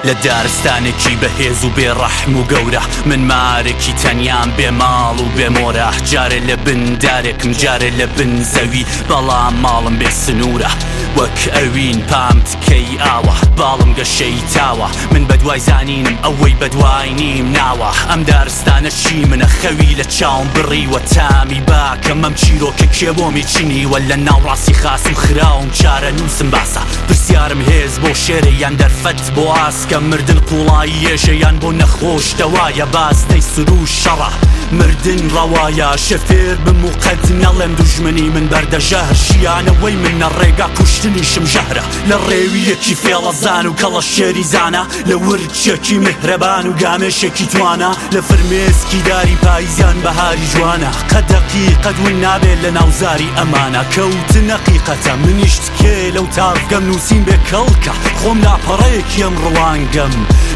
لە دارستانێکی بەهێز و بێ ڕەحم و گەورە من مارێکی تەنیام بێ ماڵ و بێ مۆرە جارێ لە بن دارێکم جارێ لە بن زەوی بەڵام ماڵم بێ سنوورە وەک ئەوین پام تکەی ئاوە باڵم گەشەی تاوە من بەدوای زانینم ئەوەی بەدوای نیم ناوە ئەم دارستانە چی منە خەوی لە چاوم بڕیوە تامی باکەم ئەم چیرۆکە کێ بۆمی چنیوە لە ناوڕاستی خاس و خراوم چارەنووسم باسە پرسیارم هێز بۆ شێرە یان دەرفەت بۆ ئاسکە مردن قوڵایی ێژە یان بۆ نەخۆش دەوایە بازنەی سروش شەڕە مردن ڕەوایە شەفێر بم و قەت نەڵێم دوژمنی من بەردە ژەهر ژیانەوەی من نە ڕێگا کوشتنیشم ژەهرە لە ڕێویەکی فێڵەزان و کەڵەشێری زانا لە ورچێکی میهرەبان و گامێشێکی توانا لە فرمێسکی داری پاییزیان بەهاری جوانە قەت دەقیقەت ون نابێت لە ناو زاری ئەمانە کەوتن نەقیقەتە منیش تکێ لەو تاڤگەم نووسین بێ کەڵکە خۆم لاپەڕەیەکی ئەم ڕوانگەم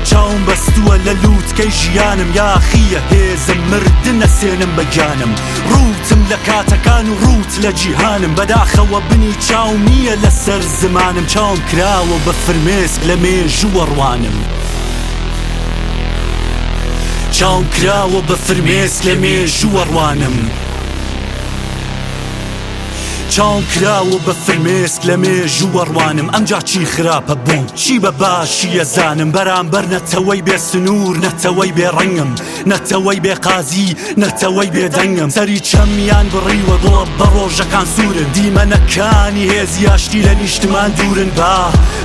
چاوم بەستووە لە لووتکەی ژیانم یاخییە هێزم مردن ئەسێنم بە گیانم ڕووتم لە کاتەکان و ڕووت لە جیهانم بەداخەوە بنی چاوم نییە لەسەر زمانم چاوم کراوە بە فرمێسک لە مێژووە ڕوانم چاوم کراوە بە فرمێسک لە مێژووە ڕوانم. چاوم کراوە بە فرمێسک لە مێژووە ڕوانم ئەمجا چی خراپە بۆم چی بە باشی ئەزانم بەرامبەر نەتەوەی بێ سنوور نەتەوەی بێ ڕەنگم نەتەوەی بێ قازی نەتەوەی بێ دەنگم سەری چەمیان بڕیوە گوڵە بە ڕۆژەکان سوورن دیمەنەکانی هێزی ئاشتی لە نیشتمان دوورن با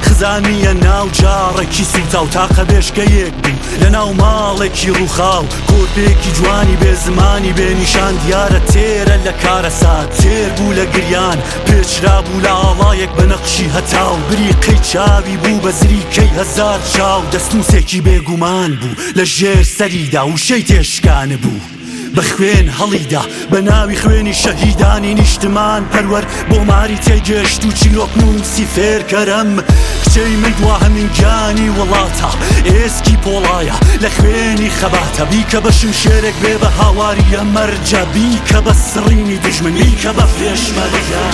خزانیە ناو جاڕێکی سووتاو تاقە بێشکەیەک بوو لەناو ماڵێکی ڕووخاو کۆرپێکی جوانی بێ زمانی بێ نیشان دیارە تێرە لە کارەسات تێر بوو لە گریان پێچرابوو لە ئاڵایەک بە نەقشی هەتاو بریقەی چاوی بوو بە زریکەی هەزار چاو دەستنووسێکی بێگومان بوو لە ژێر سەریدا وشەی تێشکانبوو بە خوێن هەڵیدا بە ناوی خوێنی شەهیدانی نیشتمان پەروەر بۆ ماری تێگەشت و چیرۆک نووسی فێرکەرم کچەی من دواهەمین گیانی وڵاتە ئێسکی پۆڵایە لە خوێنی خەباتە بیکە بە شمشێرێک بێ بە هاواری ئەمەرجە بیکە بە سڕینی دوژمن بیکە بە پێشمەرگە.